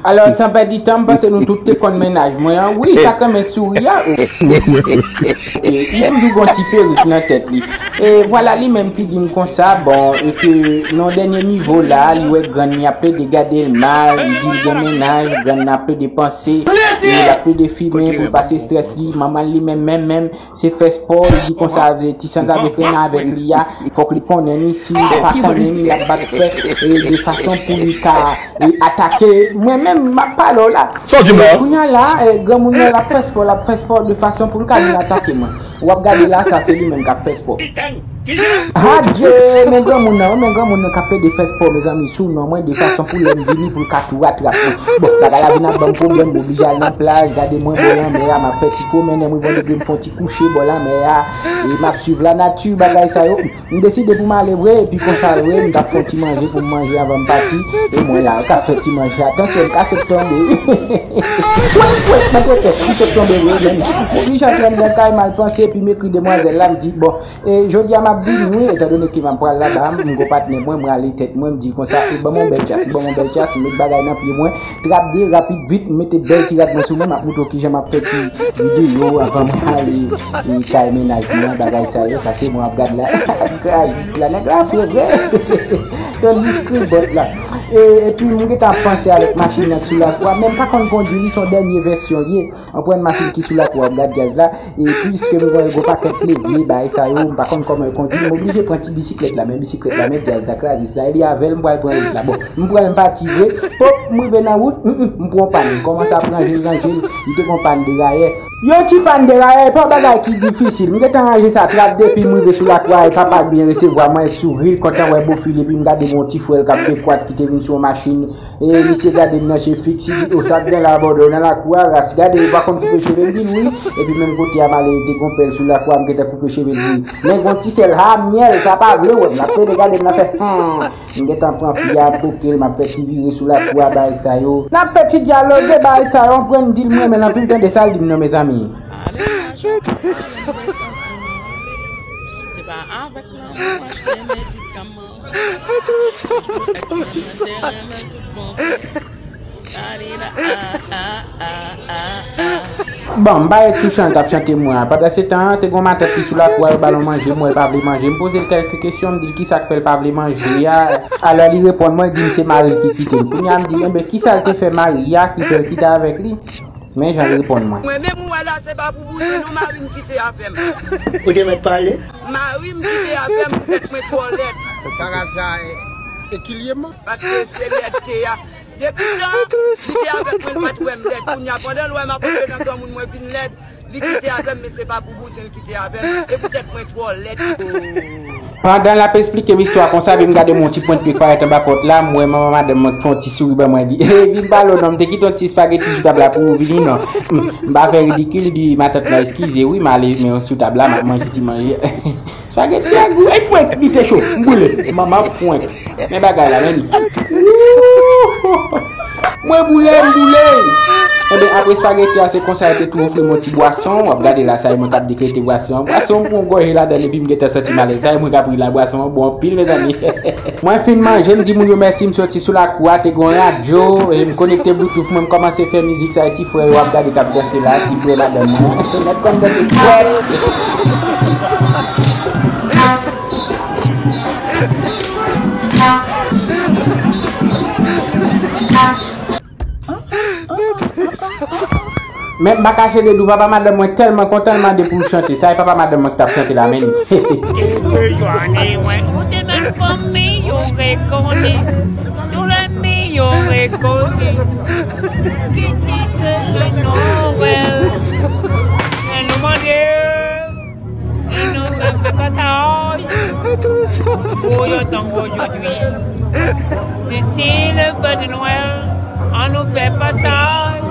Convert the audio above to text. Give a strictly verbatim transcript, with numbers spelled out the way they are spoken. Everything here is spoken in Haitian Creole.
Alò, san pèdi tan, m panse nou tout te konn mennaj mwen an. Wi, sa k renmen souri a. E, li toujou gon ti perik nan tèt li. E vwala li menm ki di m konsa, bon, e ke nan dènye nivo la, li wè grann li ap plede gade l mal, li di l gen mennaj, grann nan ap plede panse, e l ap plede fimen pou l pa se estrès li, manman l li menm, menm, menm, se fè spò, li di konsa, ti sanzave k renmen avèk li a, fòk li konnen ni si li pa konnen ni, l ap bat fè, e de fason pou li ka, e atake mwen menm, m ap pale w la. Sa w di m la? Kounye a la, e, granmoun nan, l ap fè spò, l ap fè spò de fason pou l ka vin atake mwen. W ap gade la, sa se li menm k ap fè spò. Adje, men granmoun nan, men granmoun nan k ap plede fè spò, mezanmi, sou non mwen, de fason pou lè m vini, pou l ka tou ratrap mwen. Bon, bagay la vin ap ban m pwoblèm, m oblije al nan plaj, gade mwen bò lanmè a, m ap fè ti pwomennen, mwen bon degre m fè yon ti kouche bò lanmè a, e m ap swiv lanati, bagay sa yo. M deside pou m ale vre, epi konsa vre, m t ap fè yon ti manje pou m manje anvan m pati. E mwen la, k ap fè ti manje. Atansyon, m ka sot tonbe. Wèt, wèt, nan tèt, m sot tonbe vre, men. M oblije antre anndan kay, m al panse, epi m ekri demwazèl la, m di, bon, e, jodi a m ap vini, wi, etandone ke m ap pral laba, m gon patnè mwen, m rale tèt mwen, m di l konsa, e, ban m yon bèl chas, ban m yon bèl chas, m met bagay nan pye mwen, trap de, rapid, vit, m mete bèl ti rad mwen sou mwen, m ap montre w kijan m ap fè ti videyo anvan mwen ale, e, kay mennaj mwen, bagay sa yo, sa se mwen ap gad la. Krazis la, nèg la fre vre. Yon diskri bòt la. E, epi m gentan ap panse avèk machin nan sou lakou a, men m pa konn kondui li, se yon dènye vèsyon l ye. Anprann machin ki sou lakou a, w ap gad djaz la. E piske m wè gon pakèt levye, bagay sa yo, m pa konn kòman yo kondui, m oblije pran ti bisiklèt la, men bisiklèt la, men djaz la, krazis la, e li avè l, m pral pran wout la. Bon, m pran l, m pati vre. Pòp, m rive nan wout, m, m, m pran pàn. M kòmanse ap ranje l, ranje l, li te gon pàn derayè. Yon ti pàn derayè, e pa bagay ki difisil. M gentan ranje sa, trap de, epi m rive sou lakou a, e papa byen resevwa mwen, souri, l kontan wè bofi l, epi m gade yon ti frè l k ap dekwat, ki te vin sou yon machin. E misye gade m nan je fiks, li di, "O, sa k gen la, bòdò, nan lakou a, ras, gade, yo pa konn koupe cheve l," m di l, "Wi." Epi menm kote a, m ale, te gon pèl sou lakou a, m gentan koupe cheve l, wi. Men gon ti sèl, ha, myèl, sa pa vle wè m. L ap plede gade m, l ap fè, hmm. M gentan pran fi a, toke l, m ap fè ti vire sou lakou a, bagay sa yo. N ap fè ti dyaloge, bagay sa yo, anprann di l, m renmen l anpil, tande sa l di m nan, mezanmi. Se pa avèk lanmou achte medikaman. Bon, m pa ret sou chan l t ap chante mwen an. Pandan se tan an, te gon matant ki sou lakou a, yo ba l yon manje, m wè l pa vle manje. M poze l kèlke kesyon, m di l kisa k fè l pa vle manje a. Alò, li reponn mwen, li di m se mari l ki kite l. Kounye a, m di l, enben, kisa l te fè mari a ki fè l kite avèk li? Men jan l reponn mwen. Mwen menm ou wè la, se pa pou bouzen non, mari m kite avè m. Ou te mèt pale? Mari m kite avè m poutèt mwen twò lèd. Paraza, e, e ki lye man? Paske se lèdte a. Depi tan li te avèk mwen, li pa t wè m lèd. Kounye a, pandan l wè m ap antre nan granmoun, mwen vin lèd, li kite avè m, men se pa pou bouzen l kite avè m. E poutèt mwen twò lèd. Pandan l ap esplike m istwa konsa, epi m gade m wè yon ti pwent pye k parèt anba pòt la, m wè manman madanm mwen k fè yon ti souri ban mwen, li di, "Vin pale w non, m te kite yon ti espageti sou tab la pou ou vini non." M pa fè ridikil, li di, "Matant lan, eskize wi, m ale, men sou tab la, m ap manje ti manje." Espageti a gou, e fwenk, li te cho, m boule, manman fwenk. Men bagay la, men li. Mwen boule, m boule. Enben, apre espageti a, se konsa yo te tou ofri m yon ti bwason. W ap gade la, sa e mwen k ap dekrete bwason an. Bwason an pran yon gòje ladan l, epi m gentan santi m alèz. Sa e mwen k ap ri la, bwason an bon anpil, mezanmi. Mwen fin manje, m di moun yo mèsi, m soti sou lakou a, te gon radyo, e m konekte Bluetooth mwen, m kòmanse fè mizik, sa e ti frè yo w ap gade k ap danse la, ti frè madanm mwen. Nèg konn danse fwèt. Men m pa kache de di w, papa madanm mwen tèlman kontan, l mande pou l chante. Sa e papa madanm mwen ki t ap chante la, men li. Ou te nan fanmi yo rekonèt, tout lènmi yo rekonèt. Ki di se Noël. Men nou mande. E nou fè, fè batay pou yo tankou jodi. Titi le fè de Nwèl, an nou fè batay.